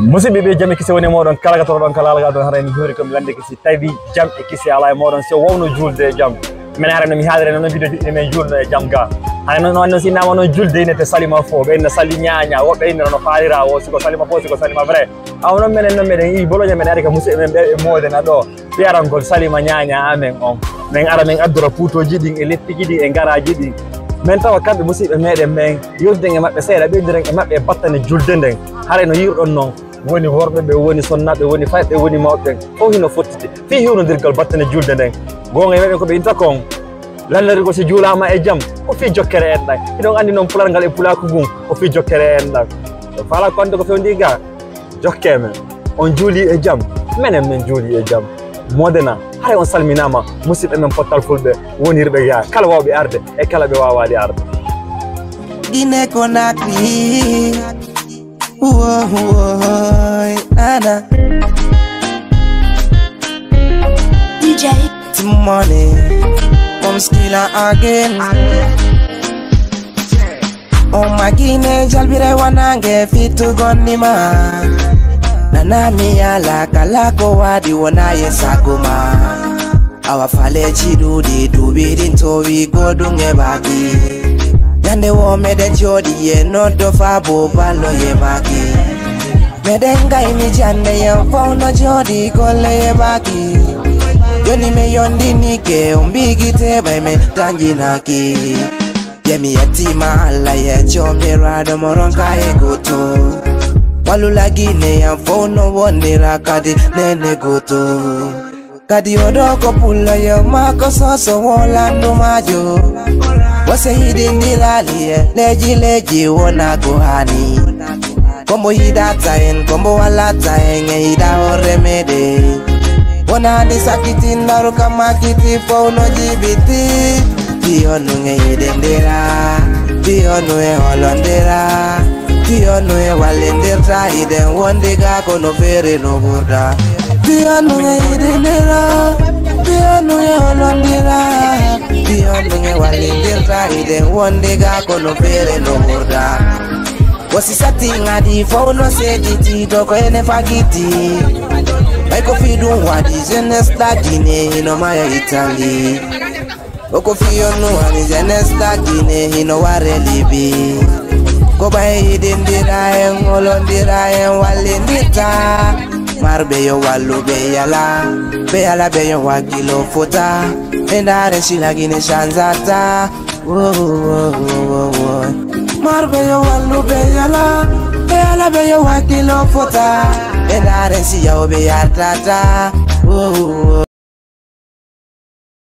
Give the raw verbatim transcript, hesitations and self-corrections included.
Musidɓe ɓe, jam e kise woni e moɗon kala ka toroɗon kala alga ɗon. Haray mi juri ko mi lande kisi tawi jam e kise ala e moɗon, so wawno julde e jam. Mene haray no mi haadire noon video ɗiɗi men julno e jam ga. Haray noon no annon si innama noon julde ine te salima fo, ɓe inna sali ñaña, woɓɓe inna no faalira o, siko salima fo, siko salima vrai. Aw noon menen noon meɗen ii boloña men ari ka musidɓe men ɓe e moodena ɗo. Fiyarangol salima ñaña amen on. Men ara men addora puutooji ɗin e leppiji ɗin e garaaji ɗin. Men tawa kamɓe musidɓe meɗen men yewtiden e maɓɓe seeɗa, ɓeydiren e maɓɓe e battane julde nden. Haray no yi'irɗon non, woni worɓe ɓe, woni sonnaaɓe, woni fayɓe, woni mawɓe ɓen. Fof hino fottiti fii hewnodirgal battane julde nden. Goonga e maɓɓe ko ɓe inta kon. Lallirgol si juulaama e jam, ko fii jokkere enɗan. Hiɗon anndi noon pularngal e pulaaku ngun, ko fii jokkere enɗan. Ɗo faala ko anndi ko fewndi ga, jokkee men. On juuli e jam, menen men juuli e jam. Modena, haray on salminaama, musidɓe men Pottal Fulɓe, wonirɓe ga, kala waawɓe arde e kala ɓe waawaali arde. Guinée Conakry. Whoa, whoa, nana. D J. Money, come skiller again. O magine jalbire wanange fitu gonnima. Nana mi ala kala ko wadi wona ye saguma. Awa faleeji ɗuuɗi duuɓi ɗin towi goɗɗum e baaki. Ñande wo meɗen jooɗi e noddo faabo ballo e baaki. Meɗen gayni jande yen fow no jooɗi golle e baaki. Joni mi yondinike on mbigite ɓay men tanjinaki. Ye mi yettima Allah ye joomiraaɗo mo ronka e goto. Wallu lagine yan fow no wondira kadi nene goto. Kadi oɗo ko pullo yo maako soso wo landu maajo. Wo se hiɗindiraali e leji leji wona ko hani. Kombo yiɗata en, kombo walata en e yiɗa hoore meɗen. Wona handi sakitin daru kama kiti fow no jibiti. Piyo nunge yiɗindira, piyo nunge holondira. Piyo nunge wallindirta iɗen wondi ga kono feere no ɓurda. Piyo nunge yiɗindira, piyo nunge holondira. Piyo nunge wallindirta iɗen wondi ga kono feere no ɓurda. Wosi sati ngadi fow no seediti to ko ene fagiti. Ɓay ko fii ɗum waɗi jeunesse la Guinée hino maya Italie. O ko fii on no waɗi jeunesse la Guinée hino ware Libi. Ko ɓay yiɗindira en, holondira en, wallindirta. Marɓe yo wallu ɓe yala, ɓe yala ɓe yo wakkilo fota. Ɓe ndaare si la Guinée changeata. Wo, wo, wo, wo, wo. Marɓe yo wallu ɓe yala, ɓe yala ɓe yo wakkilo fota. Ɓe ndaare si yawɓe yartata. Wo, wo, wo.